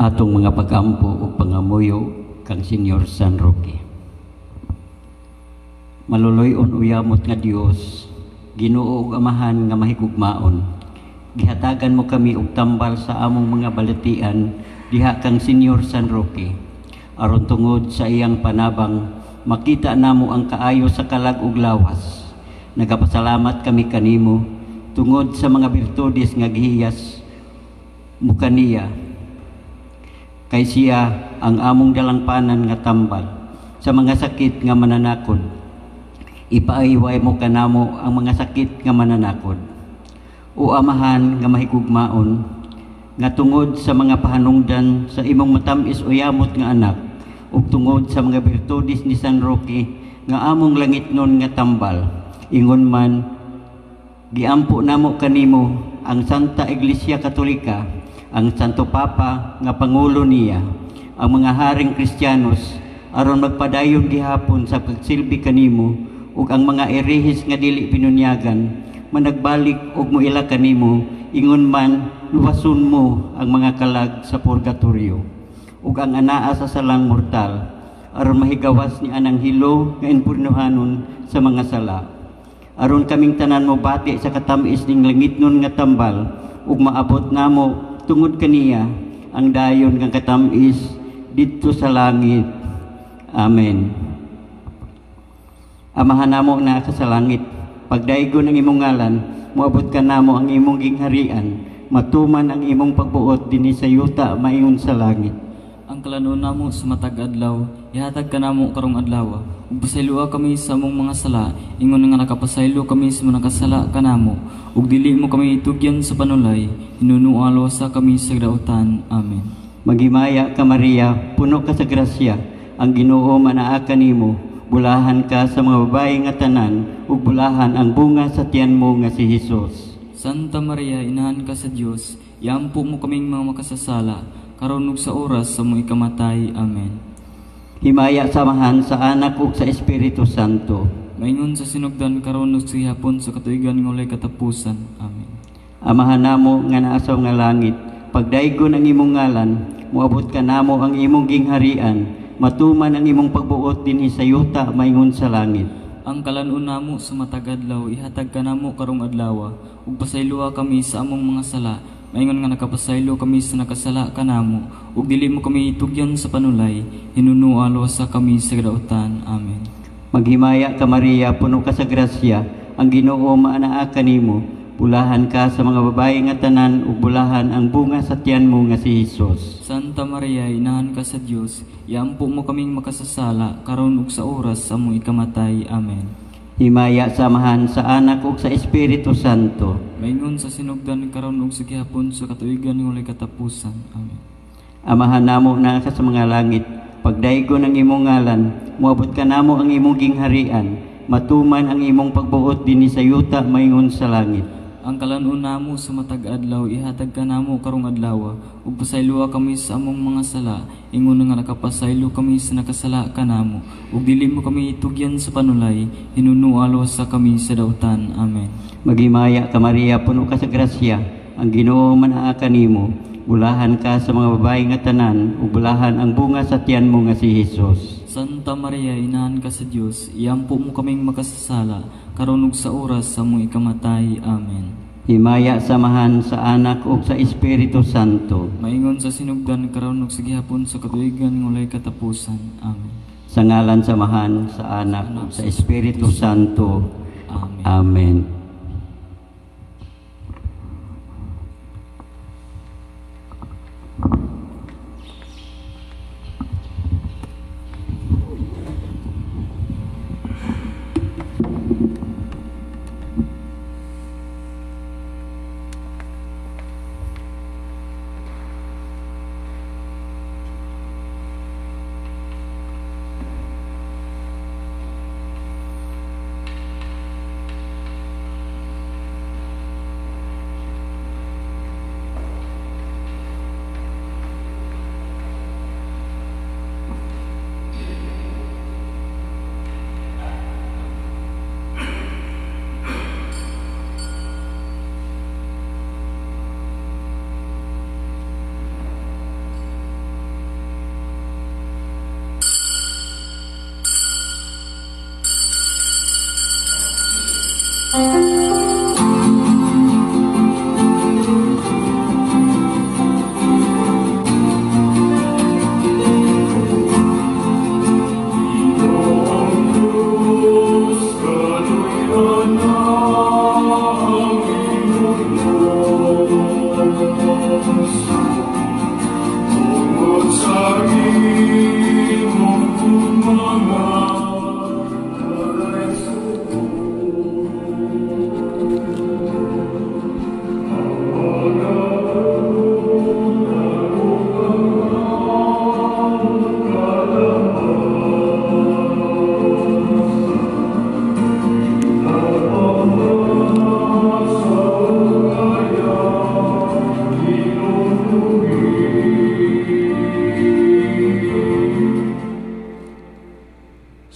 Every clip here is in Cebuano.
Atong mga pagampo ug pangamuyo kang Senyor San Roque. Maluluy-on ug yamot nga Dios, Ginoo ug Amahan nga mahigugmaon. Gihatagan mo kami og tambal sa among mga balatian diha kang Senyor San Roque. Aron tungod sa iyang panabang, makita namo ang kaayo sa kalag ug lawas. Nagapasalamat kami kanimo tungod sa mga birtudes nga gihiyas mo kaniya. Kay siya ang among dalangpanan nga tambal sa mga sakit nga mananakod. Ipahiway mo kanamo ang mga sakit nga mananakod. O Amahan nga mahigugmaon, nga tungod sa mga pahanungdan sa imong matamis o yamot nga anak, ug tungod sa mga birtudes ni San Roque nga among langitnon nga tambal, ingon man giampo namo kanimo ang Santa Iglesia Katolika, ang Santo Papa nga pangulo niya, ang mga haring Kristiyanos, aron magpadayon gihapon sa pagsilbi kanimo, ug ang mga erehis nga dili binunyagan managbalik og moila kanimo, ingon man luwason mo ang mga kalag sa purgatorio ug ang anaa sa salang mortal, aron mahigawas ni anang hilo nga impurnuhanon sa mga sala, aron kaming tanan mobati sa katamis ning langitnon nga tambal ug maabot namo tungod kaniya ang dayon nga katamis didto sa langit. Amen. Amahan namo na ka sa langit, pagdaygon ang imong ngalan, moabot ka namo ang imong gingharian, matuman ang imong pagbuot dinhi sa yuta maingon sa langit. Ang kalanuon namo sa matag adlaw, ihatag kanamo karong adlaw. Ug pasayloa kami sa among mga sala, ingon nga nakapasaylo kami sa mga nakasala kanamo. Ug dili mo kami itugyan sa panulay, hinunua luwasa kami sa dautan. Amen. Maghimaya ka Maria, puno ka sa grasya, ang Ginoo manaa kanimo. Bulahan ka sa mga babae nga tanan, ug bulahan ang bunga sa tiyan mo nga si Hesus. Santa Maria, inahan ka sa Dios, iampo mo kaming mga makasasala, karon ug sa oras sa among ikamatay. Amen. Himaya sa Amahan, sa Anak ug sa Espiritu Santo. Maingon sa sinugdan karon ug sa gihapon sa katuigan nga walay katapusan. Amen. Amahan namo nga naa sa nga langit, pagdaygon ang imong ngalan, moabot ka namo ang imong gingharian, matuman ang imong pagbuot dinhi sa yuta maingon sa langit. Ang kalan-on namo sa matag adlaw ihatag kanamo karong adlaw, ug pasayloa kami sa among mga sala, maingon nga nakapasaylo kami sa nakasala kanamo, ug dili mo kami itugyan sa panulay, hinunua luwasa kami sa dautan. Amen. Maghimaya ka Maria, puno ka sa grasya, ang Ginoo maanaa kanimo. Bulahan ka sa mga babae nga tanan, ug bulahan ang bunga sa tiyan mo nga si Hesus. Santa Maria, inahan ka sa Dios, iampo mo kaming makasasala, karon ug sa oras sa among ikamatay. Amen. Himaya sa Amahan, sa Anak ug sa Espiritu Santo. Maingon sa sinugdan karon ug sa gihapon sa katuigan nga walay katapusan. Amen. Amahan namo na ka sa mga langit, pagdaygon ang imong ngalan, moabot ka namo ang imong gingharian, matuman ang imong pagbuot dinhi sa yuta maingon sa langit. Ang kalan-on namo sa matag adlaw ihatag kanamo karong adlaw, ug pasayloa kami sa among mga sala, ingon nga nakapasaylo kami sa nakasala kanamo, ug dili mo kami itugyan sa panulay, hinunua luwasa kami sa dautan. Amen. Maghimaya ka Maria, puno ka sa grasya, ang Ginoo manaa kanimo. Bulahan ka sa mga babae nga tanan, ug bulahan ang bunga sa tiyan mo nga si Hesus. Santa Maria, inahan ka sa Dios, iampo mo kaming makasasala, karon ug sa oras sa among ikamatay. Amen. Himaya sa Amahan, sa Anak ug sa Espiritu Santo. Maingon sa sinugdan karon ug sa gihapon sa katuigan nga walay katapusan. Amen. Sa ngalan sa Amahan, sa Anak ug sa Espiritu Santo. Amen. Amen.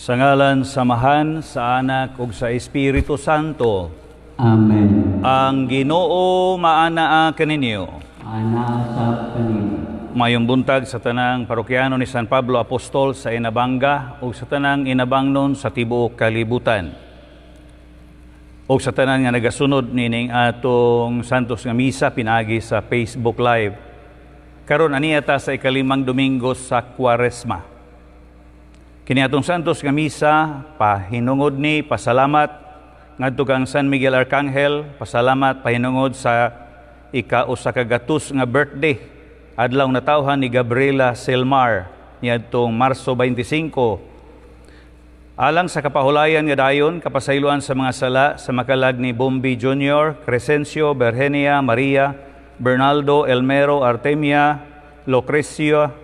Sa ngalan sa Amahan, sa Anak ug sa Espiritu Santo. Amen. Ang Ginoo maanaa kaninyo. Ana sa kanimo. Mayong buntag sa tanang parokyano ni San Pablo Apostol sa Inabanga ug sa tanang inabangnon sa tibuok kalibutan. Ug sa tanan nga nagasunod nining atong Santos nga Misa pinaagi sa Facebook Live. Karon aniya ta sa ikalimang Domingo sa Kwaresma. Kini atong Santos nga Misa pahinungod ni pasalamat ngadto kang San Miguel Arcangel, pasalamat pahinungod sa ika-usa ka gatos nga birthday, adlaw natawhan ni Gabriela Selmar niadtong Marso 25. Alang sa kapahulayan nga dayon kapasayloan sa mga sala sa makalag ni Bombi Jr., Crescencio, Berhenia, Maria, Bernaldo, Elmero, Artemia, Lucrecia,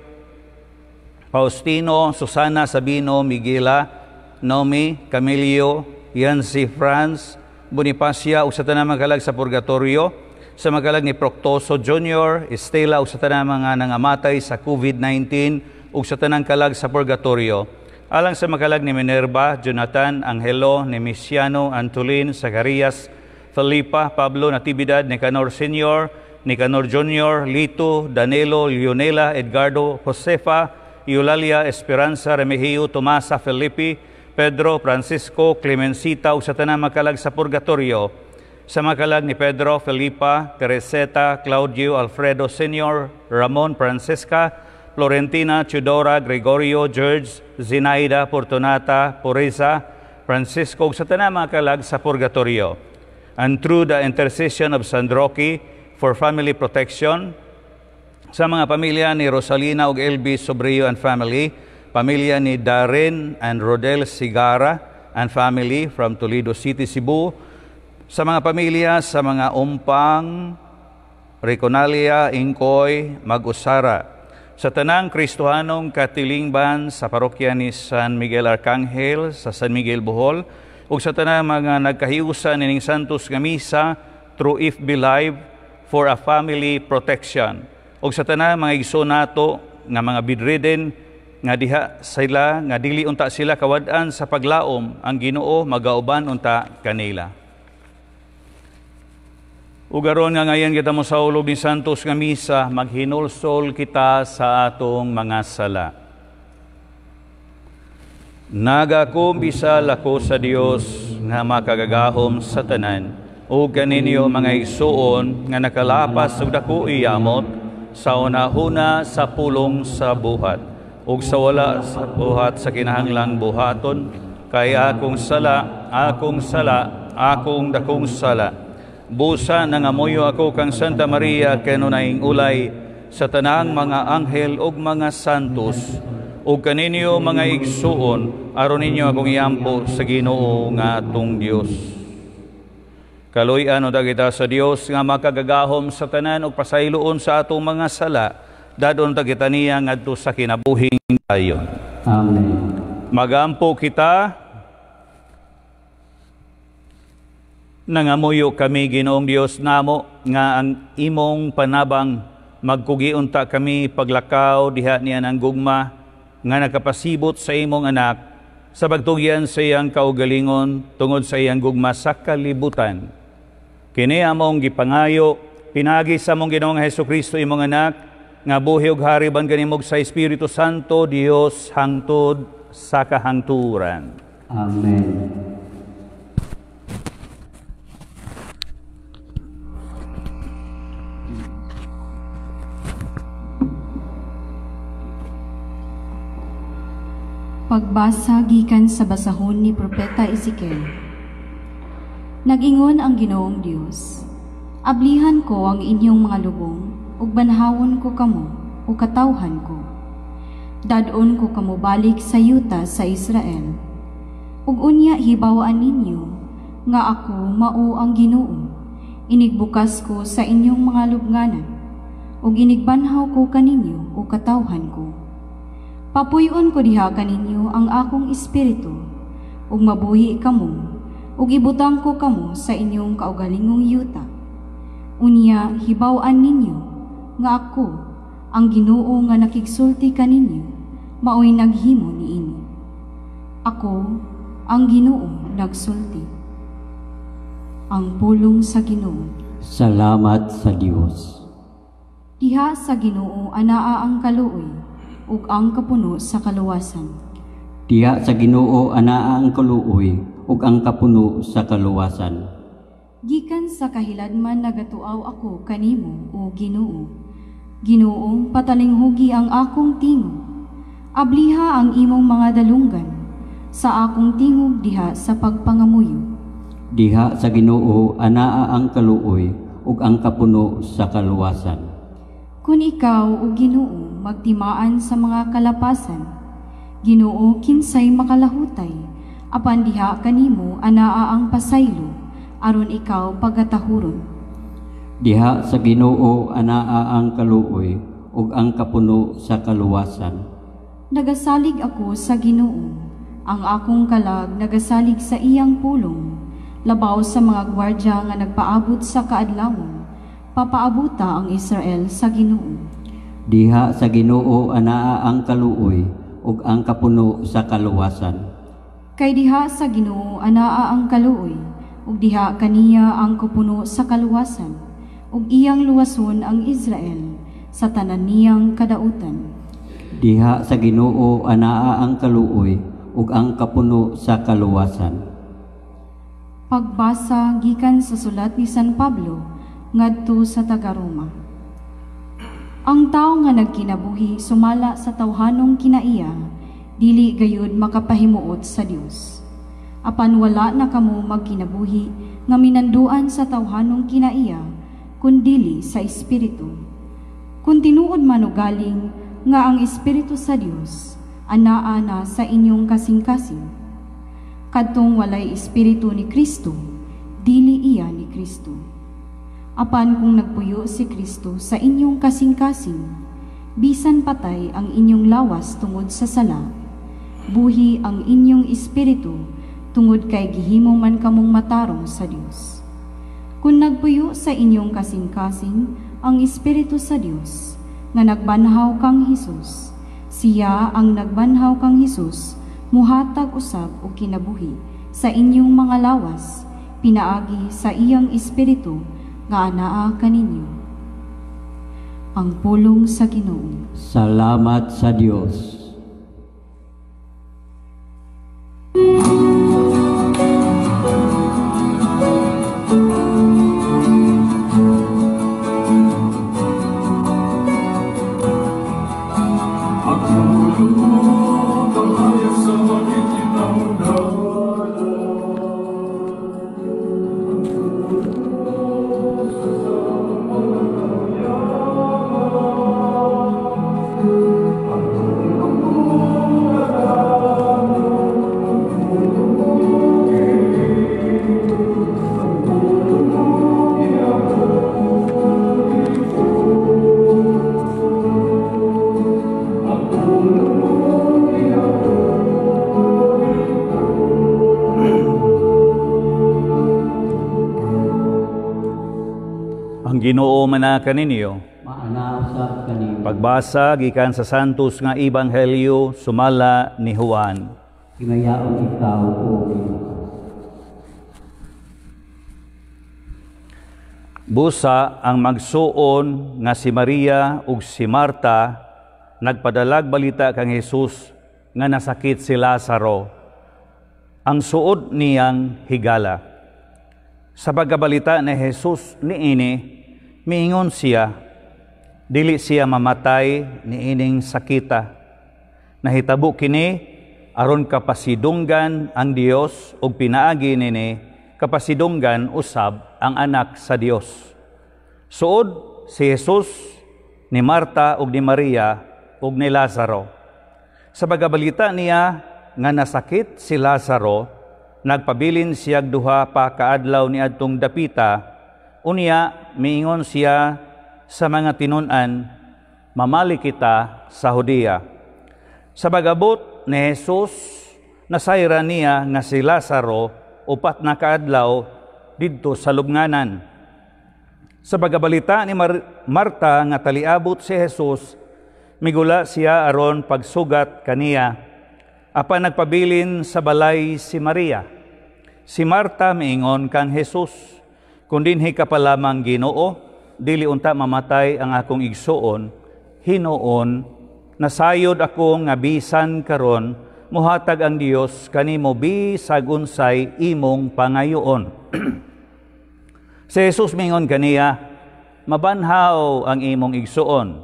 Faustino, Susana, Sabino, Miguela, Nomi, Camilio, Yancy Franz, Bonifacia, ug sa tanang mga kalag sa purgatorio, sa mga kalag ni Proctoso Jr., Estela, ug sa tanang mga nangamatay sa COVID-19, ug sa tanang kalag sa purgatorio. Alang sa makalag ni Minerva, Jonathan, Angelo, Nemesiano, Antolin, Zacarias, Felipa, Pablo, Natividad, Nicanor Sr., Nicanor Jr., Lito, Danilo, Leonela, Edgardo, Josefa, Eulalia, Esperanza, Remigio, Tomasa, Felipe, Pedro, Francisco, Clemencita, ug sa tanang makalag sa purgatorio. Sa makalag ni Pedro, Felipa, Tereseta, Claudio, Alfredo Sr., Ramon, Francisca, Florentina, Teodora, Gregorio, George, Zinaida, Fortunata, Pureza, Francisco, ug sa tanang makalag sa purgatorio. And through the intercession of San Roque for family protection, sa mga pamilya ni Rosalina ug Elvis Sobrio and family, pamilya ni Darren and Rodel Sigara and family from Toledo City, Cebu, sa mga pamilya sa mga Umpang, Reconalia, Ingkoy, Mag-usara, sa tanang Kristohanong katilingban sa parokya ni San Miguel Arcangel sa San Miguel, Bohol, ug sa tanang mga nagkahiusa nining Santos nga Misa through FB Live for a family protection. Ug sa tanang mga igsoon nato nga mga bedridden nga diha sila nga dili unta sila kawad-an sa paglaom, ang Ginoo magauban unta kanila. Ug aron nga ngayon kita mo sa ulog ni Santos nga Misa, maghinulsol kita sa atong mga sala. Nagakumbisal ako sa Dios nga makagagahom sa tanan, ug kaninyo mga igsuon nga nakalapas og dako iyamot sa unahuna, sa pulong, sa buhat ug sa wala sa buhat sa kinahanglang buhaton, kay akong sala, akong sala, akong dakong sala. Busa nangamuyo ako kang Santa Maria kanunayng ulay, sa tanang mga anghel ug mga santos, ug kaninyo mga igsuon, aron ninyo akong iampo sa Ginoo nga atong Dios. Kaluy-an unta kita sa Dios nga makagagahom sa tanan ug pasayloon sa atong mga sala, dadon ta kita niya ngadto sa kinabuhing dayon. Amen. Magampo kita. Nangamuyo kami, Ginoong Dios namo, nga ang imong panabang magkugiunta kami paglakaw diha niya ng gugma nga nakapasibot sa imong anak sa pagtugyan sa iyang kaugalingon tungod sa iyang gugma sa kalibutan. Kini among gipangayo pinagi sa among Ginoong Hesukristo imong anak nga buhi ug hari ban kanimo sa Espiritu Santo Dios hangtod sa kahangturan. Amen. Pagbasa gikan sa basahon ni Propeta Ezekiel. Nag-ingon ang Ginoong Dios, ablihan ko ang inyong mga lubong, ug banhawon ko kamo, ug katawhan ko. Dadon ko kamo balik sa yuta sa Israel. Ug unya hibawaan ninyo nga ako mao ang Ginoo. Inigbukas ko sa inyong mga lubnganan, ug inigbanhaw ko kaninyo ug katawhan ko. Papuyon ko diha kaninyo ang akong espiritu, ug mabuhi kamo, ug ibutang ko kamo sa inyong kaugalingong yuta. Unya hibaw-an ninyo nga ako, ang Ginoo nga nakigsulti kaninyo, maoy naghimo niini. Ako, ang Ginoo, nagsulti. Ang pulong sa Ginoo. Salamat sa Dios. Diha sa Ginoo anaa ang kaluoy ug ang kapuno sa kaluwasan. Diha sa Ginoo anaa ang kaluoy ug ang kapuno sa kaluwasan. Gikan sa kahiladman nagatuaw ako kanimo, o Ginoo. Ginoo, patalinghugi ang akong tingog. Abliha ang imong mga dalunggan sa akong tingog diha sa pagpangamuyo. Diha sa Ginoo anaa ang kaluoy ug ang kapuno sa kaluwasan. Kun ikaw, o Ginoo, magtimaan sa mga kalapasan, Ginoo, kinsay makalahutay, apan diha kanimo anaa ang pasaylo, aron ikaw pagatahuron. Diha sa Ginoo anaa ang kaluoy ug ang kapuno sa kaluwasan. Nagasalig ako sa Ginoo, ang akong kalag nagasalig sa iyang pulong, labaw sa mga gwardya nga nagpaabot sa kaadlawon, papaabuta ang Israel sa Ginoo. Diha sa Ginoo anaa ang kaluoy ug ang kapuno sa kaluwasan. Kay diha sa Ginoo anaa ang kaluoy, ug diha kaniya ang kapuno sa kaluwasan, ug iyang luwason ang Israel sa tanan niyang kadautan. Diha sa Ginoo anaa ang kaluoy ug ang kapuno sa kaluwasan. Pagbasa gikan sa sulat ni San Pablo ngadto sa taga-Roma. Ang tawo nga nagkinabuhi sumala sa tawhanong kinaiya, dili gayud makapahimuot sa Dios. Apan wala na kamo magkinabuhi nga minanduan sa tawhanong kinaiya, kundili sa Espiritu. Kun tinuod man ugaling nga ang Espiritu sa Dios anaa na sa inyong kasing-kasing. Kadtong walay Espiritu ni Kristo, dili iya ni Kristo. Apan kung nagpuyo si Kristo sa inyong kasing-kasing, bisan patay ang inyong lawas tungod sa sala, buhi ang inyong espiritu tungod kay gihimo man kamong matarong sa Dios. Kung nagpuyo sa inyong kasing-kasing ang Espiritu sa Dios, nga nagbanhaw kang Hesus, siya ang nagbanhaw kang Hesus, muhatag usab og kinabuhi sa inyong mga lawas, pinaagi sa iyang Espiritu nga anaa kaninyo. Ang pulong sa Ginoo. Salamat sa Dios. Ang Ginoo mana kaninyo. Maana usab kanimo. Pagbasa gikan sa Santos nga Ebanghelyo sumala ni Juan. Himayaon ikaw, o Ginoo. Busa ang magsuon nga si Maria ug si Marta nagpadalag balita kang Hesus nga nasakit si Lazaro, ang suod niyang higala. Sa pagkabalita ni Jesus niini, miingon siya, dili siya mamatay niining sakita. Nahitabo kini aron kapasidunggan ang Dios ug pinaagi nini kapasidunggan usab ang anak sa Dios. Suod si Jesus ni Marta ug ni Maria ug ni Lazaro. Sa pagkabalita niya nga nasakit si Lazaro, nagpabilin siyag duha pa kaadlaw ni adtong dapita. Unya miingon siya sa mga tinun-an, mamali kita sa Judea. Sa pag-abot ni Jesus, nasayra niya nga si Lazaro 4 na kaadlaw didto sa lubnganan. Sa pagabalita ni Marta nga taliabot si Jesus, migula siya aron pagsugat kaniya. Apan nagpabilin sa balay si Maria. Si Marta miingon kang Jesus, "Kun dinhi ka pa lamang, Ginoo, dili unta mamatay ang akong igsuon. Hinuon, nasayod ako nga bisan karon muhatag ang Dios kanimo bisag unsay imong pangayoon." Si Jesus mingon kaniya, "Mabanhaw ang imong igsuon."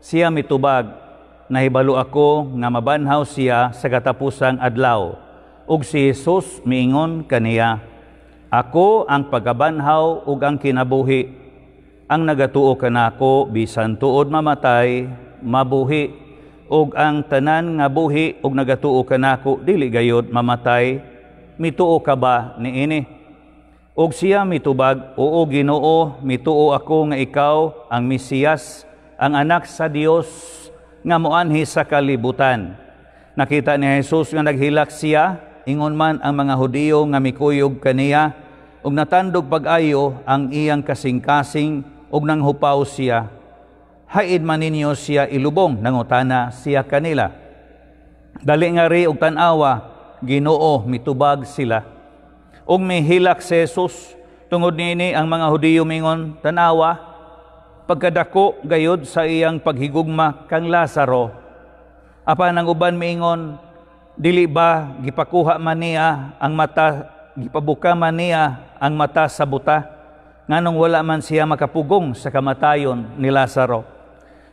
Siya mitubag, "Nahibalo ako nga mabanhaw siya sa katapusang adlaw." Ug si Jesus miingon kaniya, "Ako ang pagkabanhaw ug ang kinabuhi. Ang nagatuo kanako, bisan tuod mamatay, mabuhi, ug ang tanan nga buhi ug nagatuo kanako dili gayod mamatay. Mituo ka ba niini?" Ug siya mitubag, "Oo, Ginoo, mituo ako nga ikaw ang Mesiyas, ang anak sa Dios nga moanhi sa kalibutan." Nakita ni Jesus nga naghilak siya, ingon man ang mga Hudiyo nga mikuyog kaniya, ug natandog pag-ayo ang iyang kasing-kasing ug nanghupaw siya. "Hain man ninyo siya ilubong?" nangutana siya kanila. "Dali ngari og tan-awa, Ginoo," mitubag sila. Ug mihilak si Jesus. Tungod niini ang mga Hudiyo mingon, "Tan-awa, pagkadako gayod sa iyang paghigugma kang Lazaro." Apan ang uban miingon, "Dili ba gipakuha man niya ang mata, gipabuka man niya ang mata sa buta, nganong wala man siya makapugong sa kamatayon ni Lazaro?"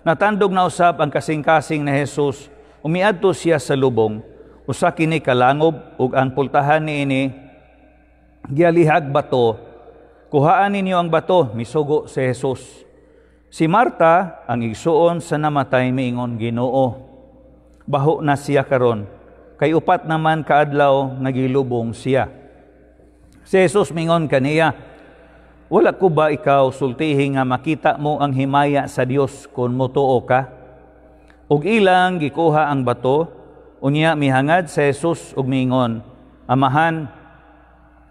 Natandog na usab ang kasing-kasing ni Jesus, umiadto siya sa lubong. Usa kini kalangob ug ang pultahan niini gialihag bato. "Kuhaan ninyo ang bato," misugo si Jesus. Si Marta, ang igsuon sa namatay, miingon, "Ginoo, baho na siya karon, kay 4 naman kaadlaw nga gilubong siya." Si Jesus mingon kaniya, "Wala ko ba ikaw sultihi nga makita mo ang himaya sa Dios kung motuo ka?" Ug ilang gikuha ang bato, unya mihangad sa Jesus ug miingon, "Amahan,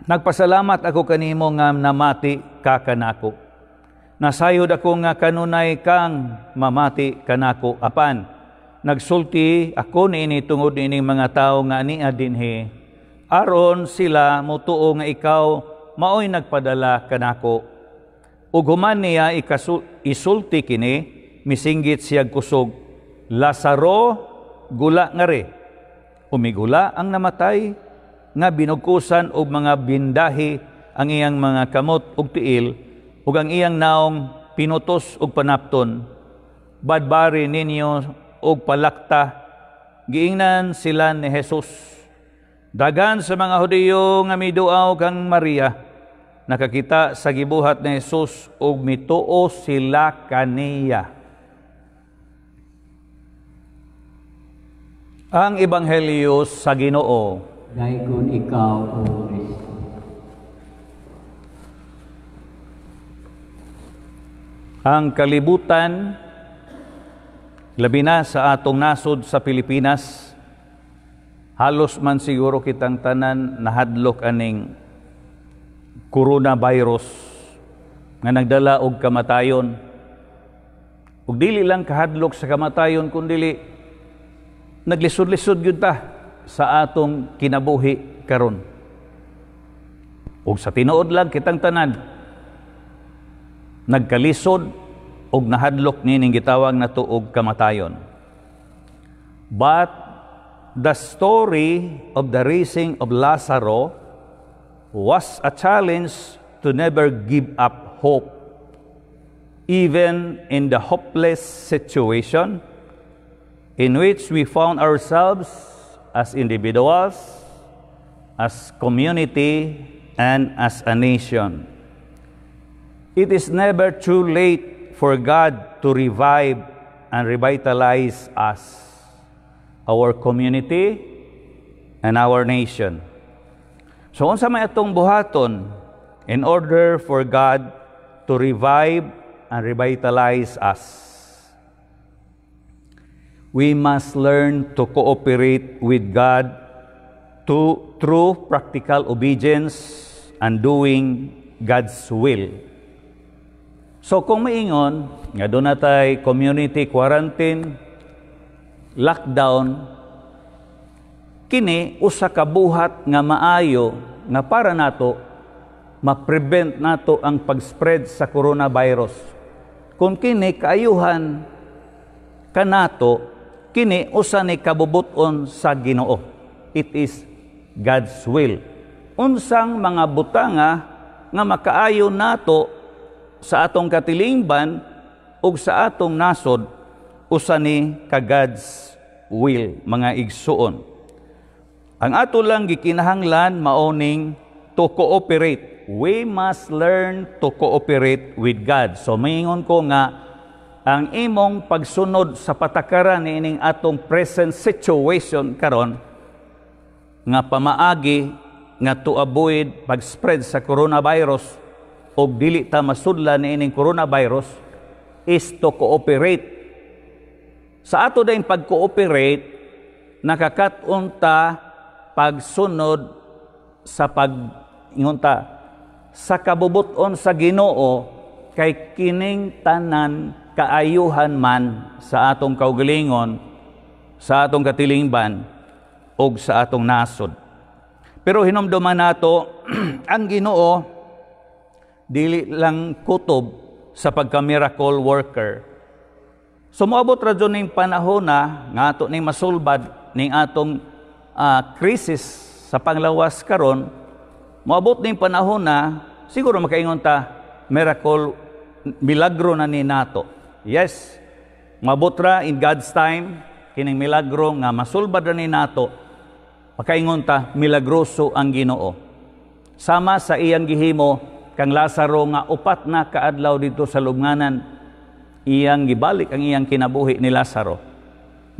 nagpasalamat ako kanimo nga namati ka kanako. Nasayod ako nga kanunay kang mamati kanako, apan nagsulti ako niini tungod niining mga tawo nga ania dinhi, aron sila motuo nga ikaw maoy nagpadala kanako." Ug human niya isulti kini, misinggit siyag kusog, "Lazaro, gula ngari." Umigula ang namatay nga binugkusan og mga bindahi ang iyang mga kamot ug tiil, ug ang iyang naong pinutos og panapton. "Badbari ninyo og palakta," giingnan sila ni Jesus. Dagan sa mga Hudiyo nga miduaw kang Maria nakakita sa gibuhat ni Jesus ug mituo sila kaniya. Ang Ebanghelyo sa Ginoo. Dayon ikaw, O Kristo. Ang kalibutan, labi na sa atong nasod sa Pilipinas, halos man siguro kitang tanan nahadlok aning coronavirus nga nagdala og kamatayon. Ug dili lang kahadlok sa kamatayon, kundili naglisod-lisod gyud ta sa atong kinabuhi karon. Ug sa tinuod lang kitang tanan nagkalisod og nahadlok nining gitawag nato og kamatayon. But the story of the raising of Lazarus was a challenge to never give up hope, even in the hopeless situation in which we found ourselves as individuals, as community, and as a nation. It is never too late for God to revive and revitalize us, our community, and our nation. So, unsa may atong buhaton in order for God to revive and revitalize us? We must learn to cooperate with God through practical obedience and doing God's will. So kung maingon nga doon na tay community quarantine, lockdown, Kini usa ka buhat nga maayo nga para nato ma-prevent nato ang pag-spread sa coronavirus. Kung kini kaayuhan kanato, kini usa ni kabubut-on sa Ginoo. It is God's will. Unsang mga butanga nga makaayo nato sa atong katilingban ug sa atong nasod, usa ni ka God's will, mga igsuon. Ang ato lang gikinahanglan mao ning to cooperate. We must learn to cooperate with God. So maingon ko nga ang imong pagsunod sa patakaran niining atong present situation karon nga pamaagi nga to avoid pag-spread sa coronavirus o dili ta masudlan niining coronavirus is to cooperate. Sa ato din pag-cooperate, nakakat-on ta pagsunod sa pag ingon ta sa kabubuton sa Ginoo, kay kining tanan kaayuhan man sa atong kaugalingon, sa atong katilingban ug sa atong nasod. Pero hinumduman nato, ang Ginoo dili lang kutob sa pagka-miracle worker. So moabot ra jud ning panahon na nga ato ning masulbad ning atong krisis sa panglawas karon, moabot ning panahon na siguro makaingon ta miracle, milagro na ni nato. Yes, moabot ra in God's time kining milagro nga masulbad ra ni nato, makaingon ta milagroso ang Ginoo. Sama sa iyang gihimo kang Lazaro nga 4 na kaadlaw dito sa lubnganan, iyang gibalik ang iyang kinabuhi ni Lazaro.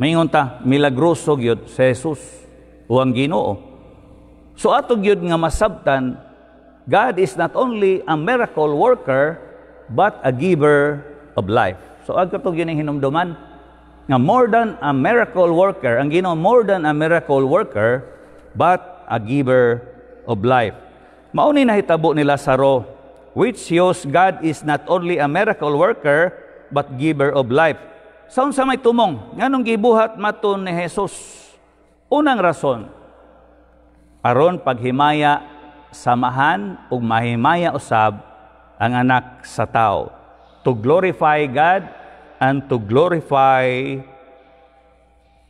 Maingon ta milagroso gyud si Jesus o ang Ginoo. So ato gyud nga masabtan, God is not only a miracle worker but a giver of life. So ato gyud ning hinumduman nga more than a miracle worker, ang Ginoo more than a miracle worker but a giver of life. Mao ni nahitabo ni Lazaro, which shows God is not only a miracle worker but giver of life. Sa unsa may tumong nganong gibuhat maton ni Jesus? Unang rason, aron paghimaya samahan ug mahimaya usab ang anak sa tao. To glorify God and to glorify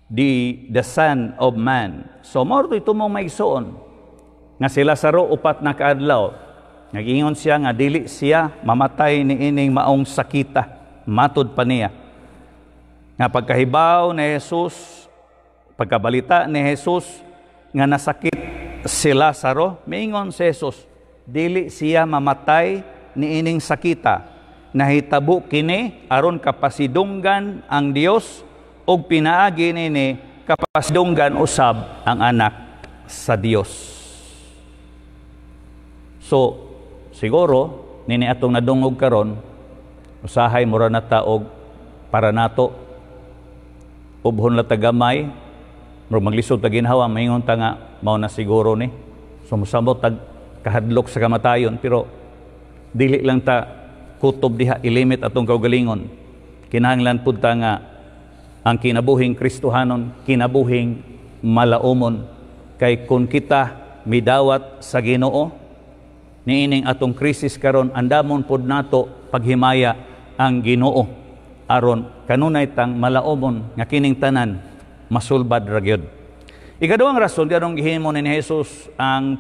the Son of Man. So mao to tumong maigsuon nga si Lazaro 4 na kaadlaw. Nag-ingon siya nga dili siya mamatay niining maong sakita, matud pa niya. Nga pagkahibaw ni Jesus, pagkabalita ni Jesus nga nasakit si Lazaro, miingon si Jesus, dili siya mamatay niining sakita. Nahitabo kini aron kapasidunggan ang Dios ug pinaagi nini kapasidunggan usab ang anak sa Dios. So siguro nini atong nadungog karon, usahay mura na ta og para nato ubhon la tagamay, murag maglisod ta ginhawa, maingon ta nga mao na siguro ni. So mosamot tag kahadlok sa kamatayon, pero dili lang ta kutob diha, ilimit atong kaugalingon. Kinahanglan pud ta nga ang kinabuhing Kristohanon, kinabuhing malaumon, kay kun kita midawat sa Ginoo niining atong krisis karon, andamon pod nato paghimaya ang Ginoo aron kanunay tang malaumon nga kining tanan masulbad ra gyud. Ikaduhang rason ganong gihimo ni Jesus ang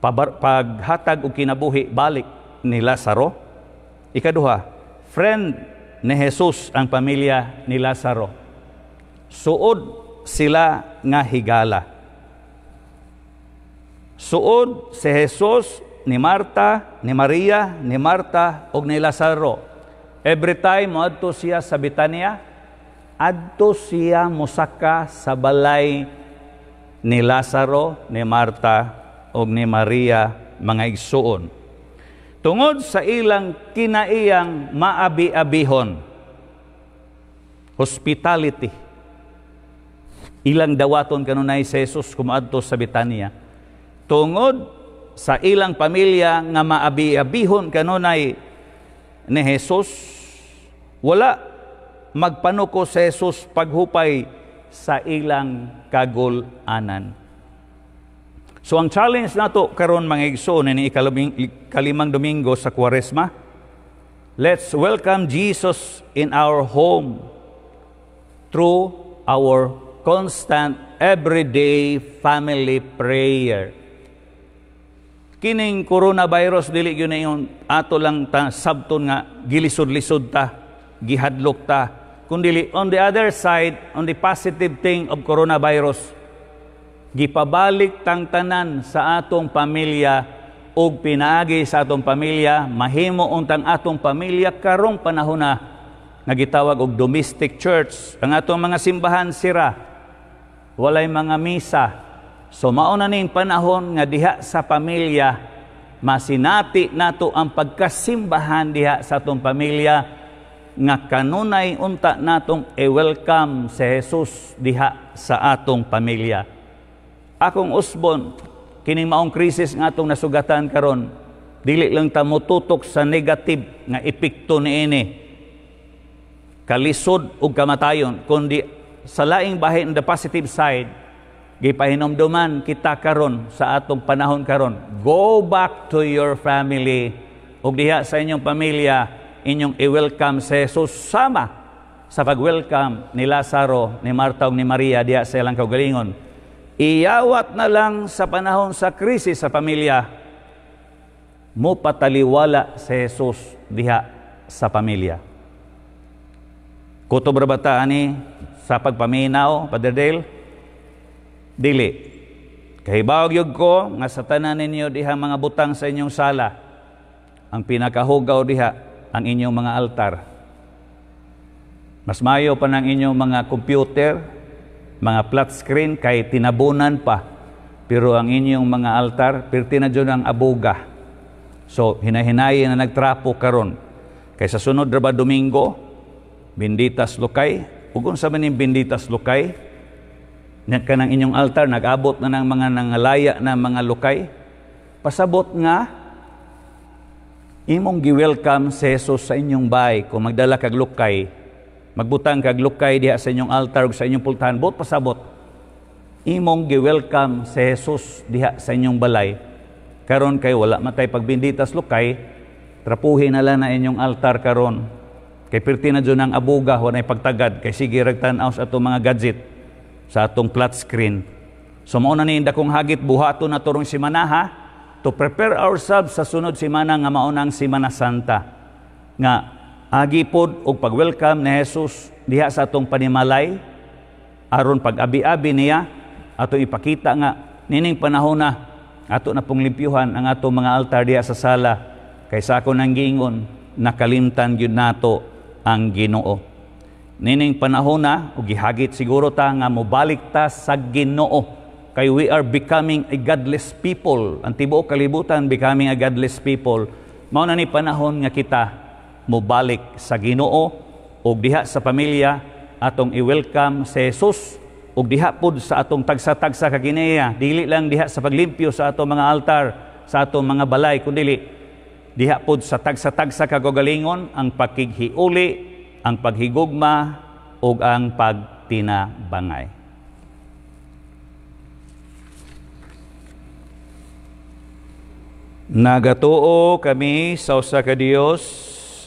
paghatag og kinabuhi balik ni Lazaro. Ikaduha, friend ni Jesus ang pamilya ni Lazaro. Suod sila nga higala. Suod si Jesus ni Marta, ni Maria, ni Marta ug ni Lazaro. Every time moadto siya sa Betania, adto siya mosaka sa balay ni Lazaro, ni Marta ug ni Maria, mga igsuon. Tungod sa ilang kinaiyang maabi-abihon, hospitality, ilang dawaton kanunay si Jesus kumaadto sa Betania. Tungod sa ilang pamilya nga maabi-abihon kanunay ni Jesus, wala magpanuko si Jesus paghupay sa ilang kagul-anan. So ang challenge nato karon, mga igsoon, ni ikalimang Domingo sa Kwaresma, let's welcome Jesus in our home through our constant everyday family prayer. Kining coronavirus, dili gyud na ingon ato lang ta sabton nga gilisod-lisod ta, gihadlok ta. Kundi on the other side, on the positive thing of coronavirus, gipabalik tang tanan sa atong pamilya ug pinaagi sa atong pamilya, mahimo untang atong pamilya karong panahon na nga gitawag og domestic church. Ang atong mga simbahan sira, walay mga misa. So mao na ning panahon nga diha sa pamilya masinati nato ang pagkasimbahan diha sa atong pamilya, nga kanunay unta natong i-welcome si Jesus diha sa atong pamilya. Akong usbon, kining maong krisis nga atong nasugatan karon, dili lang ta motutok sa negative nga epekto niini, kalisod ug kamatayon, kundi sa laing bahin, the positive side, gipahinomduman kita karon sa atong panahon karon. Go back to your family ug diha sa inyong pamilya inyong i-welcome si Jesus sama sa pag-welcome ni Lazaro, ni Marta ug ni Maria diha sa ilang kaugalingon. Iyawat na lang sa panahon sa krisis sa pamilya, mo pataliwala si Jesus diha sa pamilya. Kutob ra ba ta ani sa pagpaminaw, Padre Dale? Dili. Kahibaw gyud ko nga sa tanan ninyo diha mga butang sa inyong sala, ang pinakahugaw diha ang inyong mga altar. Mas mayo pa ng inyong mga computer, mga flat screen kay tinabunan pa. Pero ang inyong mga altar, pirti na dyan ang abuga. So, hinahinayin na nagtrapo karon. Kay sa sunod ra ba Domingo, Benditas Lukay. Ug unsa man ning Benditas Lukay? Kanang inyong altar, nag-abot na ng mga nangalaya na mga lukay. Pasabot nga, imong gi-welcome si Jesus sa inyong bahay. Kung magdala kag lukay, magbutang kag lukay diha sa inyong altar ug sa inyong pultahan, buot pasabot, imong gi-welcome si Jesus diha sa inyong balay. Karon kay wala matay pagbinditas lukay, trapuhin na lang na inyong altar karon. Kay pirti na dyan ang abuga, wala pagtagad, kay sige ragtan-aw sa atong mga gadget, sa atong flat screen. So mao na ni dakong hagit buhaton na turong simana, ha, to prepare ourselves sa sunod simana nga mao nang Simana Santa, nga agi pod og pag-welcome ni Jesus diha sa atong panimalay, aron pag-abi-abi niya ato ipakita nga nining panahon na ato na pong limpyuhan ang atong mga altar diha sa sala, kay sa ako nang giingon, nakalimtan gyud nato ang Ginoo. Nining panahon na og gihagit siguro ta nga mobalik ta sa Ginoo, kay we are becoming a godless people. Ang tibuok kalibutan becoming a godless people. Mao na ni panahon nga kita mobalik sa Ginoo ug diha sa pamilya atong i-welcome si Jesus, ug diha pud sa atong tagsa-tagsa ka gineya, dili lang diha sa paglimpyo sa atong mga altar, sa atong mga balay, kundi diha pud sa tagsa-tagsa ka kaugalingon ang pakighiuli, ang paghigugma ug ang pagtinabangay. Nagatuo kami sa usa ka Dios,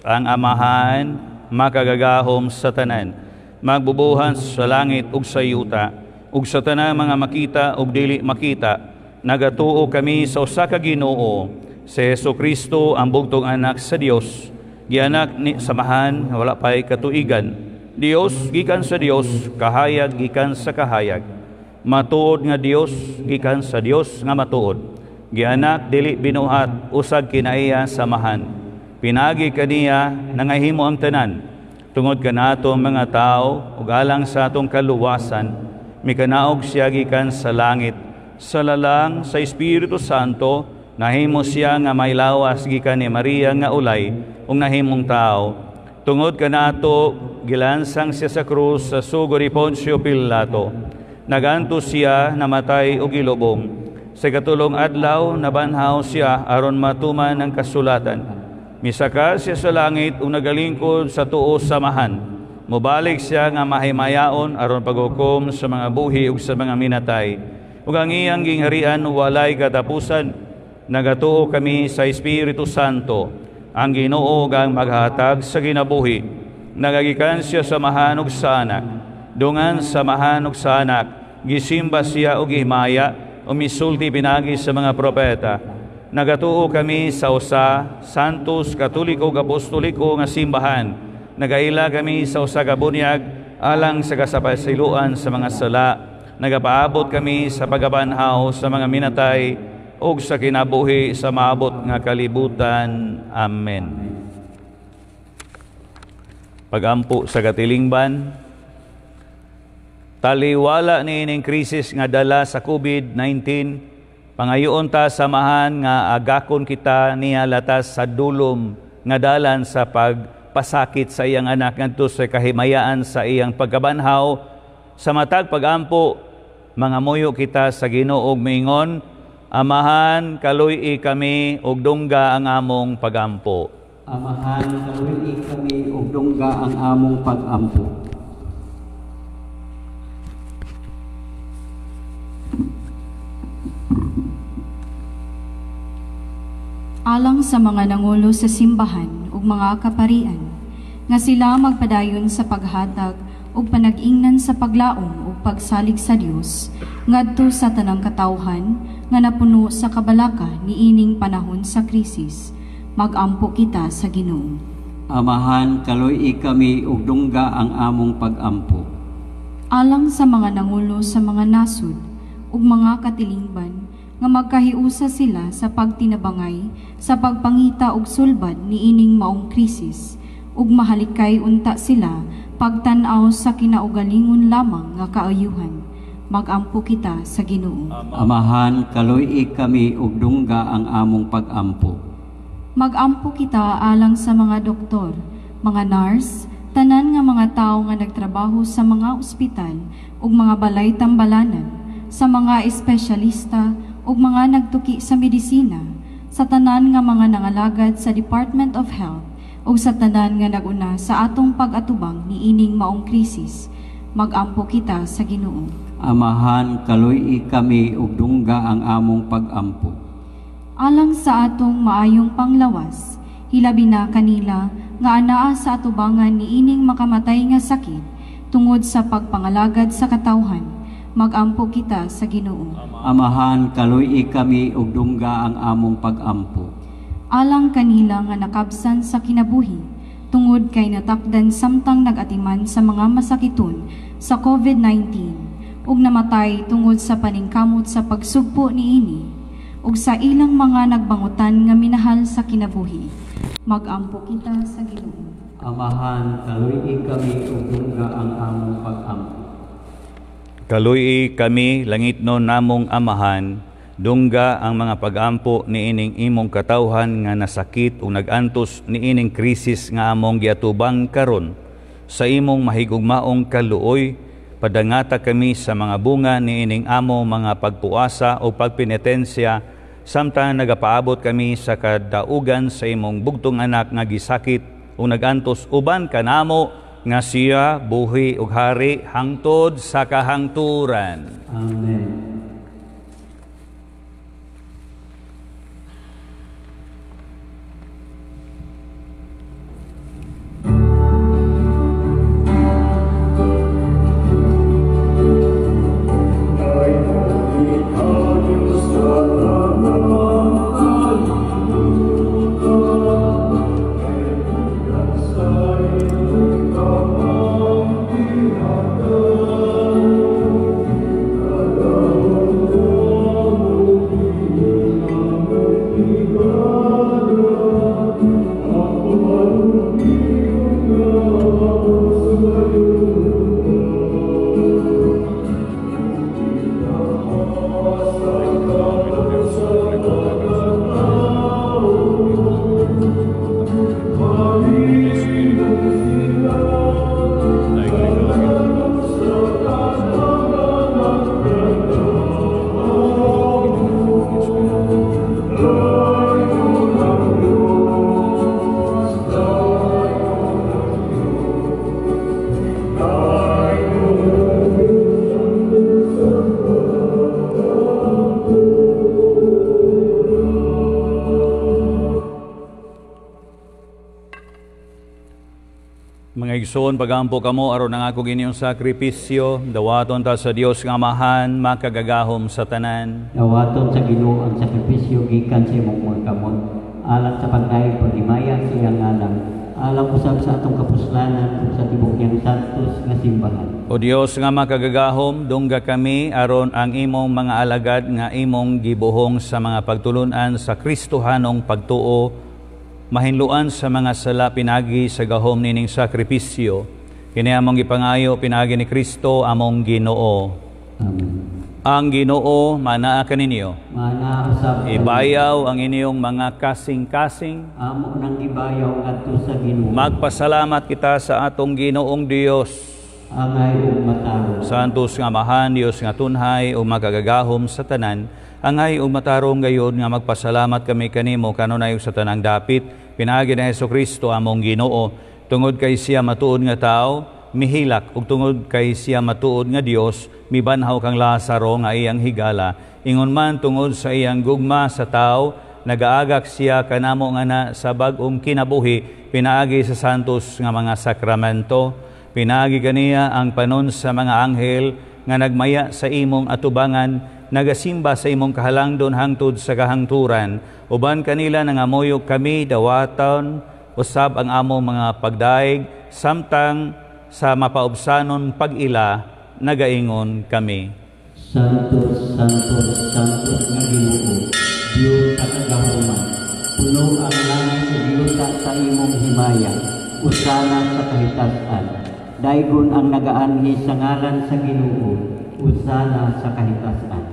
ang Amahan, makagagahom sa tanan, magbubuhan sa langit ug sa yuta, ug sa tanang mga makita ug dili makita. Nagatuo kami sa usa ka Ginoo, si Jesucristo, ang bugtong anak sa Dios, gianak ni samahan wala pay katuigan. Dios gikan sa Dios, kahayag gikan sa kahayag. Matuod nga Dios gikan sa Dios nga matuod. Gianak dili binuhat, usag kinaiya samahan. Pinagi kaniya nangahimo ang tanan. Tungod kanato mga tao ug alang sa atong kaluwasan, mikanaog siya gikan sa langit. Sa lalang sa Espiritu Santo, nahimo siya nga may lawas gikan ni Maria nga ulay ug nahimong tao. Tungod kanato gilansang siya sa krus sa sugo ni Poncio Pilato. Naganto siya, namatay ug gilubong. Sa katulong adlaw nabanhaw siya aron matuman ang kasulatan. Misaka siya sa langit ug nagalingkod sa tuo samahan. Mobalik siya nga mahimayaon aron paghukom sa mga buhi ug sa mga minatay. Ug ang iyang gingharian walay katapusan. Nagatuo kami sa Espiritu Santo, ang Ginoo ug ang maghatag sa kinabuhi. Nagagikan siya sa Amahan ug sa Anak. Dungan sa Amahan ug sa Anak, gisimba siya ug gihimaya, umisulti pinagi sa mga propeta. Nagatuo kami sa usa Santos, Katoliko ug Apostoliko nga simbahan. Nagaila kami sa usa ka bunyag alang sa kasapasiluan sa mga sala. Nagapaabot kami sa pagabanhaw sa mga minatay ug sa kinabuhi sa maabot nga kalibutan. Amen. Pagampo sa katilingban, taliwala niining krisis nga dala sa COVID-19, pangayoon ta samahan nga agakon kita niya latas sa dulom nga dalan sa pagpasakit sa iyang anak ngadto sa kahimayaan sa iyang pagkabanhaw. Sa matag pagampo, mangamuyo kita sa Ginoo og miingon, Amahan, kaluy-i kami ug dungga ang among pagampo. Amahan, kaluy-i kami ug dungga ang among pagampo. Alang sa mga nangulo sa simbahan ug mga kaparian, nga sila magpadayon sa paghatag ug panag-ingnan sa paglaom ug pagsalig sa Dios ngadto sa tanang katawhan nga napuno sa kabalaka niining panahon sa krisis. Magampo kita sa Ginoo. Amahan, kaluy-i kami ug dungga ang among pagampo. Alang sa mga nangulo sa mga nasud ug mga katilingban nga magkahiusa sila sa pagtinabangay sa pagpangita og sulbad niining maong krisis ug mahalikay unta sila pagtan-aw sa kinaugalingon lamang nga kaayuhan. Magampo kita sa Ginoo. Amahan, kaluy-i kami ug dungga ang among pagampo. Magampo kita alang sa mga doktor, mga nurse, tanan nga mga tawo nga nagtrabaho sa mga ospital ug mga balay tambalanan, sa mga espesyalista ug mga nagtuki sa medisina, sa tanan nga mga nangalagad sa Department of Health ug sa tanan nga naguna sa atong pag-atubang niining maong krisis. Magampo kita sa Ginoo. Amahan, kaluy-i kami ug dungga ang among pagampo. Alang sa atong maayong panglawas, hilabi na kanila nga anaa sa atubangan niining makamatay nga sakit tungod sa pagpangalagad sa katawhan. Magampo kita sa Ginoo. Amahan, kaluy-i kami ug dungga ang among pagampo. Alang kanila nga nakabsan sa kinabuhi tungod kay natakdan samtang nagatiman sa mga masakiton sa COVID-19 ug namatay tungod sa paningkamot sa pagsugpo niini ug sa ilang mga nagbangutan nga minahal sa kinabuhi. Magampo kita sa Ginoo. Amahan, kaluy-i kami ug dungga ang among pagampo. Kaluy-i kami langitnon namong Amahan, dungga ang mga pagampo niining imong katawhan nga nasakit o nagantos niining krisis nga among giatubang karon. Sa imong mahigugmaong kaluoy, padangata kami sa mga bunga niining amo mga pagpuasa o pagpenitensya, samtang nagapaabot kami sa kadaugan sa imong bugtong anak nga gisakit o nagantos uban kanamo nga siya buhi ug hari hangtod sa kahangturan. Amen. Thank you. Mga igsoon, pagampo kamo aron ang akong inyong sakripisyo, dawaton ta sa Dios nga Amahan, makagagahom sa tanan. Dawaton sa Ginoo ang sakripisyo gikan sa imong mga kamot, alang sa pagdayeg paghimaya sa iyang ngalan, alang usab sa atong kapuslanan ug sa tibuok niyang santos nga simbahan. O Dios nga makagagahom, dungga kami aron ang imong mga alagad nga imong gibuhong sa mga pagtulun-an sa Kristohanong pagtuo, mahinluan sa mga sala pinagi sa gahom nining sakripisyo. Kini among gipangayo pinagi ni Kristo among Ginoo. Amen. Ang Ginoo manaa kaninyo. Manaa usab. Ibayaw ang inyong mga kasing-kasing. Amo nang gibayaw ngadto sa Ginoo. Magpasalamat kita sa atong Ginoong Dios. Angay ug matarong. Santos nga Amahan, Dios nga tunhay ug makagagahom sa tanan, angay ug matarong gayud nga magpasalamat kami kanimo kanunay sa tanang dapit pinaagi ni Hesukristo among Ginoo, tungod kay siya matuod nga tawo mihilak ug tungod kay siya matuod nga Dios mibanhaw kang Lazaro nga iyang higala. Ingon man tungod sa iyang gugma sa tawo, nagaagak siya kanamo nga na sa bag-ong kinabuhi pinaagi sa santos nga mga sakramento. Pinaagi kaniya ang panon sa mga anghel nga nagmaya sa imong atubangan, nagasimba sa imong kahalangdon hangtod sa kahangturan. Uban kanila nangamoyo kami dawaton usab ang among mga pagdaig, samtang sa mapaubsanon pag-ila nagaingon kami. Santos, Santos, Santos nga Ginoo, Dios sa kagahuman, puno ang langit ug yuta sa imong himaya, usana sa kahitasan. Daygon ang nagaanhi sa ngalan sa Ginoo, usana sa kahitasan.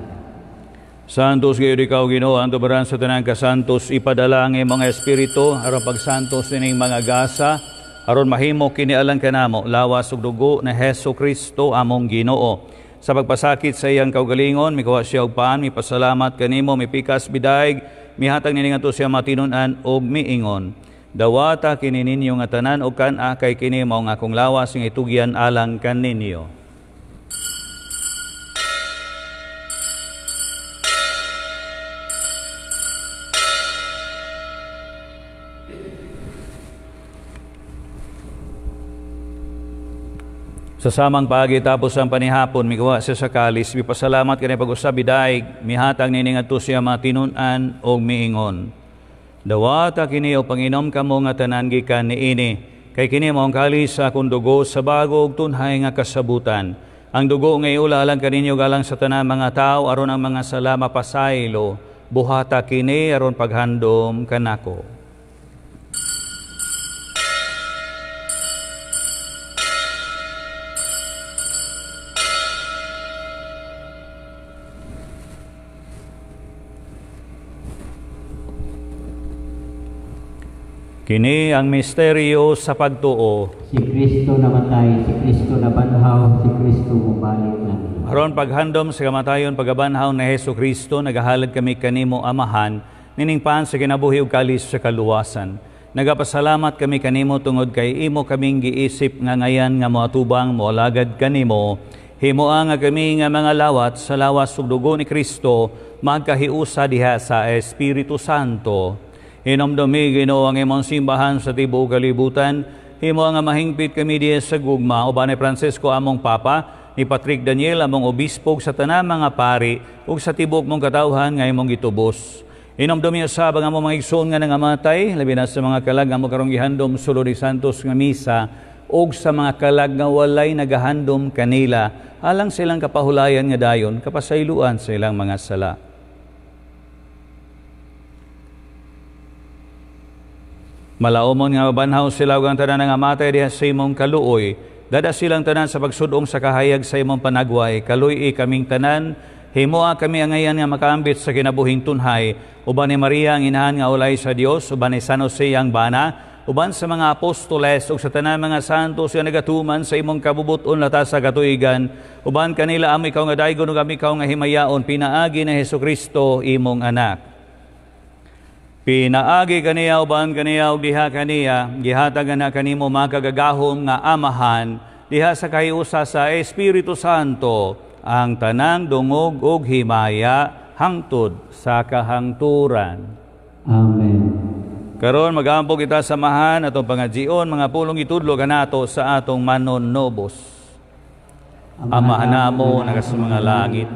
Santos gayud ikaw Ginoo, ang tubaran sa tanang kasantos, ipadala ang imong espiritu aron pagsantos nining mga gasa, aron mahimo kini alang kanamo lawas ug dugo ni Hesus Kristo among Ginoo. Sa pagpasakit sa iyang kaugalingon, mikuha siya og paan, mipasalamat kanimo, mipikas bidaig, mihatag nining adto siya matinun-an og miingon. Dawata kini ninyo nga tanan og kan-a, kay kini mao ang akong lawas nga itugyan alang kaninyo. Sa samang paagi tapos ang panihapon, mikuha siya sa kalis, mipasalamat kani pag-usab bidaig, mihatag nining adto siya matinun-an og miingon. Dawata kini o panginom kamo nga tanan gikan niini, kay kini mao ang kalis sa akong dugo sa bago ug tunhay nga kasabutan. Ang dugo nga iula alang kaninyo galang sa tanan mga tawo aron ang mga sala mapasaylo. Buhata kini aron paghandom kanako. Kini ang misteryo sa pagtuo. Si Kristo namatay, si Kristo nabanhaw, si Kristo mubalik na. Aron paghandom sa kamatayon pagabanhaw ni Hesus Kristo, nagahalad kami kanimo Amahan, nining paan sa kinabuhi ug kalis sa kaluwasan. Nagapasalamat kami kanimo tungod kay imo kaming giisip nga ngayan nga moatubang moalagad kanimo. Himoa nga kami nga mga lawat sa lawas ug dugo ni Kristo, magkahiusa diha sa Espiritu Santo. Hinomdumi Ginoo ang imong simbahan sa tibuok kalibutan. Himo nga mahingpit kami diha sa gugma uban ni Francisco among Papa, ni Patrick Daniel among obispo, sa tanang mga pari ug sa tibuok mong katawhan nga imong gitubos. Hinomdumi usab ang among mga igsoon nga nangamatay, labi na sa mga kalag nga among karong gihandom sulod ni Santos nga misa ug sa mga kalag nga walay nagahandom kanila, alang silang kapahulayan nga dayon kapasayloan sa ilang mga sala. Malaumon nga mabanhaw sila ug ang tanan nga matay diha sa imong kaluoy. Dada silang tanan sa pagsudong sa kahayag sa imong panagway. Kaluy-i kaming tanan, himoa kami angayan nga makaambit sa kinabuhing tunhay. Uban ni Maria ang inahan nga ulay sa Dios, uban ni San Jose ang bana, uban sa mga apostoles ug sa tanan mga santos nga nagatuman sa imong kabubut-on latas sa katuigan. Uban kanila amo ikaw nga daygon ug amo ikaw nga himayaon, pinaagi ni Hesukristo imong anak. Pinaagi kaniya uban kaniya ug diha kaniya gihatag na kanimo makagagahom nga Amahan diha sa kahiusa sa Espiritu Santo ang tanang dungog ug himaya hangtod sa kahangturan. Amen. Karon mag-ampo kita samahan atong pangajion mga pulong itudlo kanato sa atong manonobos. Ama namo nga sa mga langit,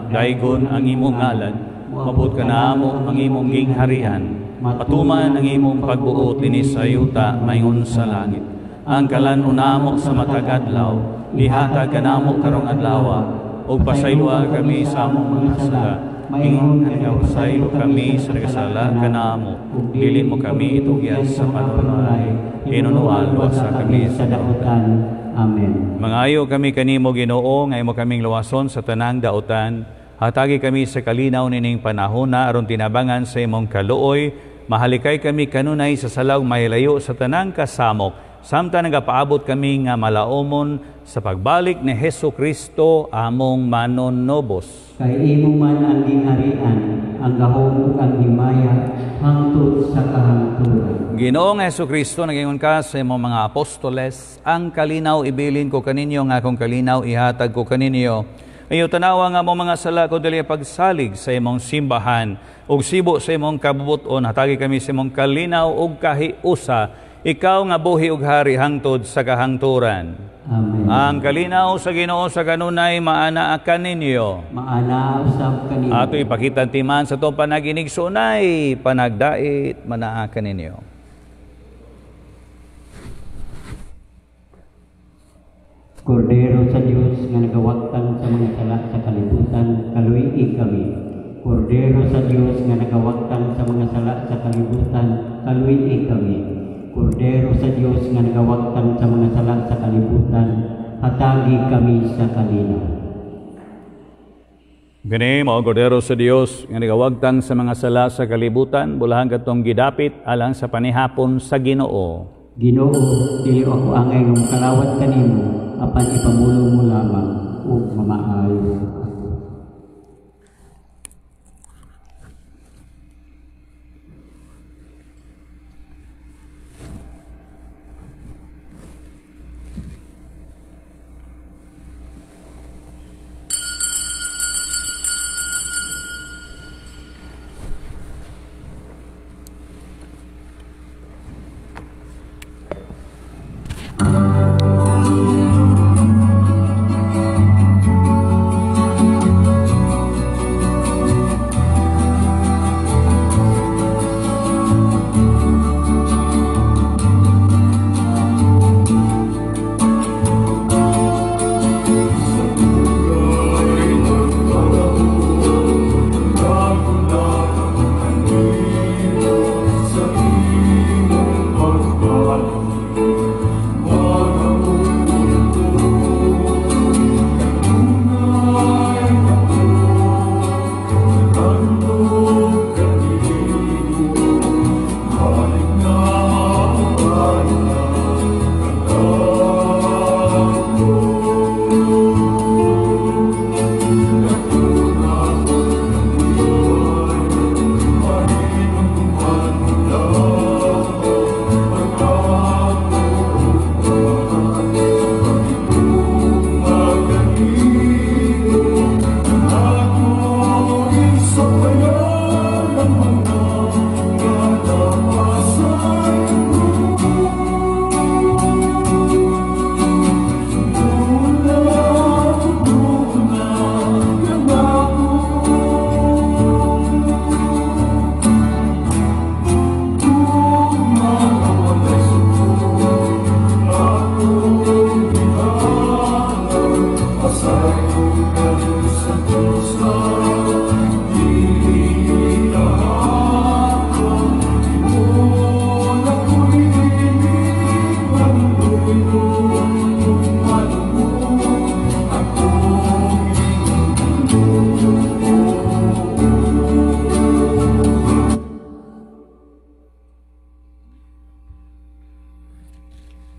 daygon ang imong ngalan, mabot kanamo ang imong gingharian, patuman ang imong pagbuot dinhi sa yuta maingon sa langit. Ang kalan-on namo sa matag adlaw, ihatag kanamo karong adlaw, ug pasayloa kami sa among mga sala, ingon nga nagapasaylo kami sa nagasala kanamo, dili mo kami itugyan sa panulay, hinunual luwasa kami sa dautan. Amen. Mangayo kami kanimo Ginoo, nga imo kaming luwason sa tanang dautan. Hatagi kami sa kalinaw nining panahona aron tinabangan sa imong kaluoy. Mahalikay kami kanunay sa salaw mahilayo sa tanang kasamok. Samtang nagapaabot kami nga malaomon sa pagbalik ni Hesus Kristo among manonobos. Kay imo man ang gingharian, ang gahom ug ang himaya hangtod sa kahangturan. Ginoong Hesus Kristo, nagingon ka sa imong mga apostoles, ang kalinaw ibilin ko kaninyo, ang akong kalinaw ihatag ko kaninyo. Ayo tanawa nga mo mga sala ko dili pagsalig sa imong simbahan ug sibo sa imong kabubuton, hatagi kami sa imong kalinaw ug kahiusa. Ikaw nga buhi ug hari hangtod sa kahangturan. Amen. Ang kalinaw sa Ginoo sa kanunay maana kaninyo. Maana usab kaninyo. Ato ipakita timan sa atong panaginig sunay panagdait manaa kaninyo. Kordero sa Dios nga nagawagtang sa mga sala sa kalibutan, kaluy-i kami. Kordero sa Dios nga nagawagtang sa mga sala sa kalibutan, kaluy-i kami. Kordero sa Dios nga nagawagtang sa mga sala sa kalibutan, hatagi kami sa kalinaw. Gani mao kordero sa Dios nga nagawagtang sa mga sala sa kalibutan, bulahan katong gidapit alang sa panihapon sa Ginoo. Ginoo, dili ako angay nga mokalawat kanimo, apan ipamulong mo lamang ug mamaayo ako.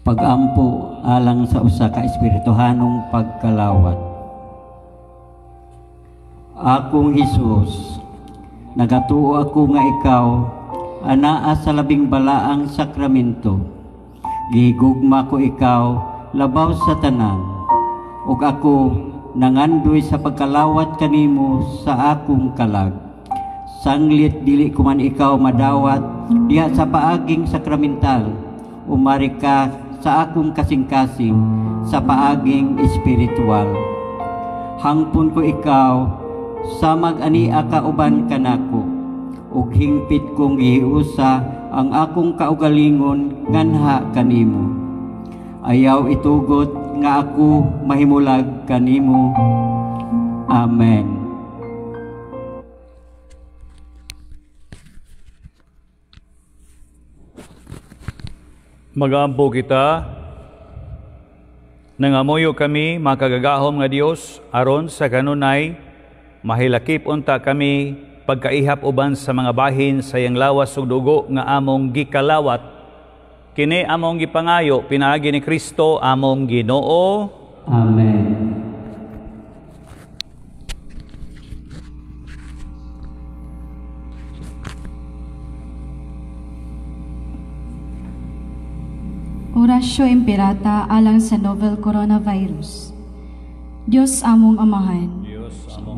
Pagampo alang sa usa ka espirituhanong pagkalawat. Akong Hesus, nagatuo ako nga ikaw anaa sa labing balaang sakramento. Gihigugma ko ikaw labaw sa tanan, ug ako nangandoy sa pagkalawat kanimo sa akong kalag. Sanglit dili ko man ikaw madawat, diha sa paaging sakramental, umari ka sa akong kasing-kasing sa paaging espiritual. Hangpon ko ikaw sa mag-ania ka uban kanako, ug hingpit kong gihiusa ang akong kaugalingon nganha kanimo. Ayaw itugot nga ako mahimulag kanimo. Amen. Magampo kita, nangamuyo kami makagagahom nga Dios aron sa kanunay mahilakip unta kami pagkaihap uban sa mga bahin sa iyang lawas ug dugo nga among gikalawat. Kini among gipangayo pinaagi ni Kristo among Ginoo. Amen. Oratio Imperata alang sa novel coronavirus. Dios among Amahan,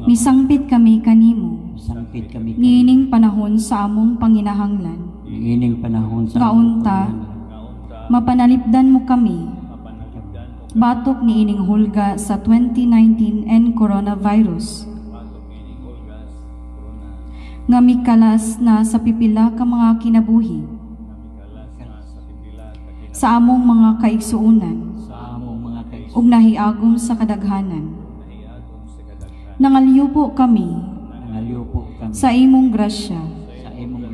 misangpit kami kanimo. Sangpit kami niining panahon sa among panginahanglan. Niining panahon sa nga unta, mapanalipdan mo kami. Batok niining hulga sa 2019 N coronavirus. Nga mikalas na sa pipila ka mga kinabuhi. Sa among mga kaigsuonan ug nahiagom sa kadaghanan. Nangalyupo kami sa imong grasya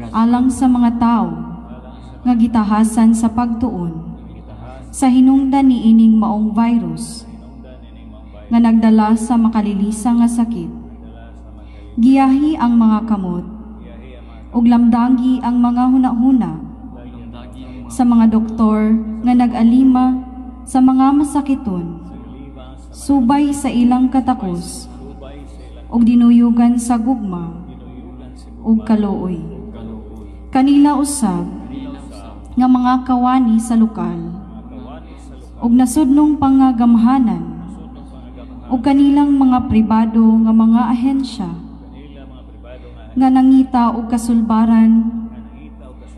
alang sa mga tao nga gitahasan sa pagtuon sa hinungdan niining maong virus nga nagdala sa makalilisa nga sakit. Giyahi ang mga kamot ug lamdangi ang mga hunahuna sa mga doktor nga nag-alima sa mga masakiton, subay sa ilang katakos ug dinuyugan sa gugma ug kaluoy. Kanila usab nga mga kawani sa lokal ug nasudnong pangagamhanan ug kanilang mga pribado nga mga ahensya nga nangita og kasulbaran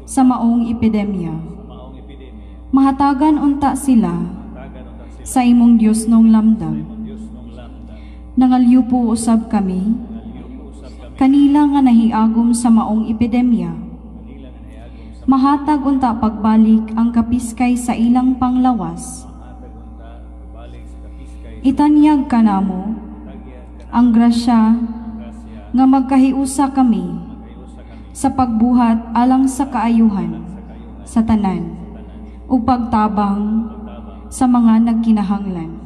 sa maong epidemya. Mahatagan unta sila sa imong Dios nong lamdam. Nangalyupo usab kami kanila nga nahiagom sa maong epidemya. Mahatag unta pagbalik ang kapiskay sa ilang panglawas. Itanyag kanamo ang grasya nga magkahiusa kami sa pagbuhat alang sa kaayuhan sa tanan ug pagtabang sa mga nagkinahanglan.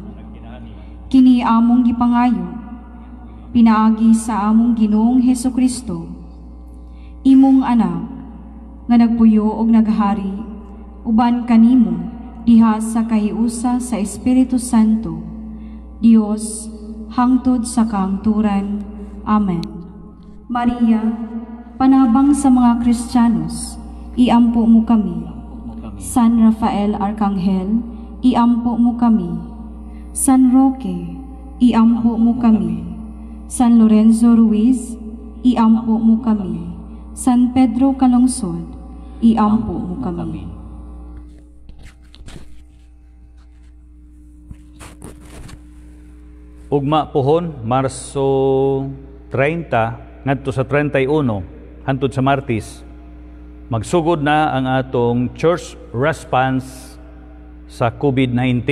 Kini among gipangayo pinaagi sa among Ginoong Hesukristo, imong anak nga nagpuyo og naghari uban kanimo diha sa kahiusa sa Espiritu Santo, Dios hangtod sa kaangturan. Amen. Maria, panabang sa mga Kristiyanos, iampo mo kami. San Rafael Arkanghel, iampo mo kami. San Roque, iampo mo kami. San Lorenzo Ruiz, iampo mo kami. San Pedro Calungsod, iampo mo kami. Ugma pohon, Marso 30 ngadto sa 31 hantod sa Martes, magsugod na ang atong church response sa COVID-19.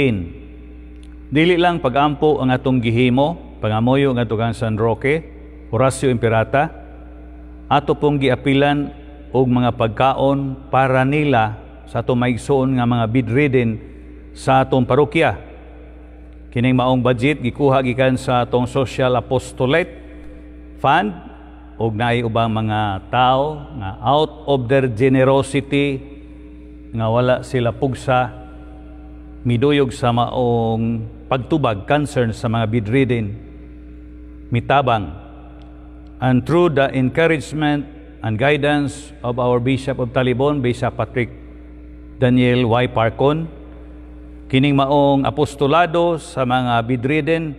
Dili lang pagampo ang atong gihimo, pangamoyo ngadto kang San Roque, Horacio Imperata, ato pong giapilan og mga pagkaon para nila sa atong maigsoon nga mga bedridden sa atong parokya. Kining maong budget gikuha gikan sa atong Social Apostolate Fund og naay ubang mga tao nga out of their generosity nga wala sila pugsa miduyog sa maong pagtubag concern sa mga bedridden mitabang. And through the encouragement and guidance of our Bishop of Talibon, Bishop Patrick Daniel Y. Parcon, kining maong apostolado sa mga bedridden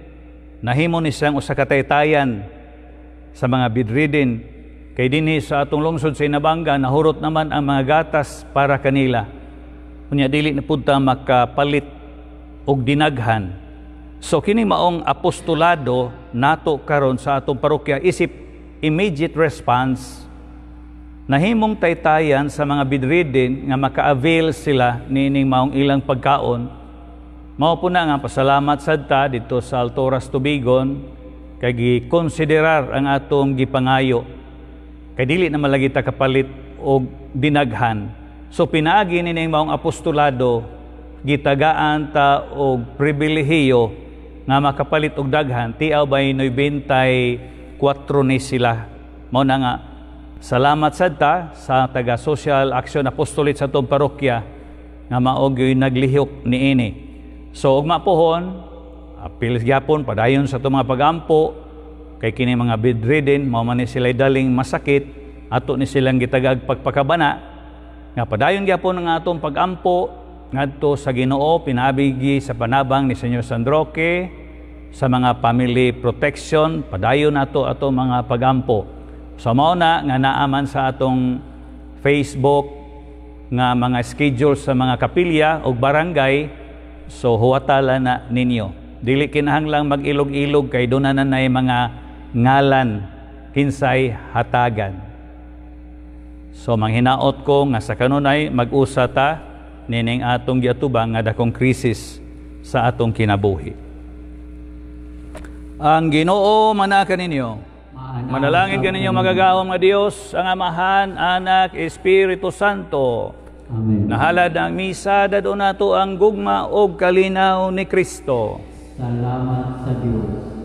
nahimo ni siyang usa ka taytayan sa mga bedridden Kay dinhi sa atong lungsod sa Inabanga, nahurot naman ang mga gatas para kanila. Unya dili na pud ta makapalit og dinaghan. So kini maong apostolado nato karon sa atong parokya isip immediate response, nahimong taytayan sa mga bedridden nga maka-avail sila niining maong ilang pagkaon. Mao po na nga pasalamat sad ta dito sa Alturas Tubigon kay gikonsiderar ang atong gipangayo. Kay dili na malagi ta kapalit og dinaghan. So pinaagi nining maong apostolado, gitagaan ta og pribilehiyo nga makapalit og daghan, tiaw bay 94 ni sila. Mao na nga salamat sad ta sa taga Social Action Apostolate sa atong parokya nga mao gyud naglihok niini. So ugma pohon, apil gyapon padayon sa atong mga pagampo kay kini mga bedridden, mao man ni sila daling masakit, ato ni silang gitagag pagpakabana nga padayon gyapon ang atong pagampo ngadto sa Ginoo pinaabigi sa panabang ni Señor San Roque sa mga family protection. Padayon nato ato mga pagampo. So mao na nga naaman sa atong Facebook nga mga schedule sa mga kapilya o barangay, so huwatala na ninyo. Dili kinahanglang mag-ilog-ilog kay doon na nay mga ngalan kinsay hatagan. So manghinaot ko nga sa kanunay mag-usa ta nining atong giatubang nga dakong krisis sa atong kinabuhi. Ang Ginoo manaa kaninyo. Manalangin kaninyo magagahom nga Dios, ang Amahan, Anak, Espiritu Santo. Amen. Nahalad ang misa, dadon nato ang gugma og kalinaw ni Kristo. Salamat sa Dios.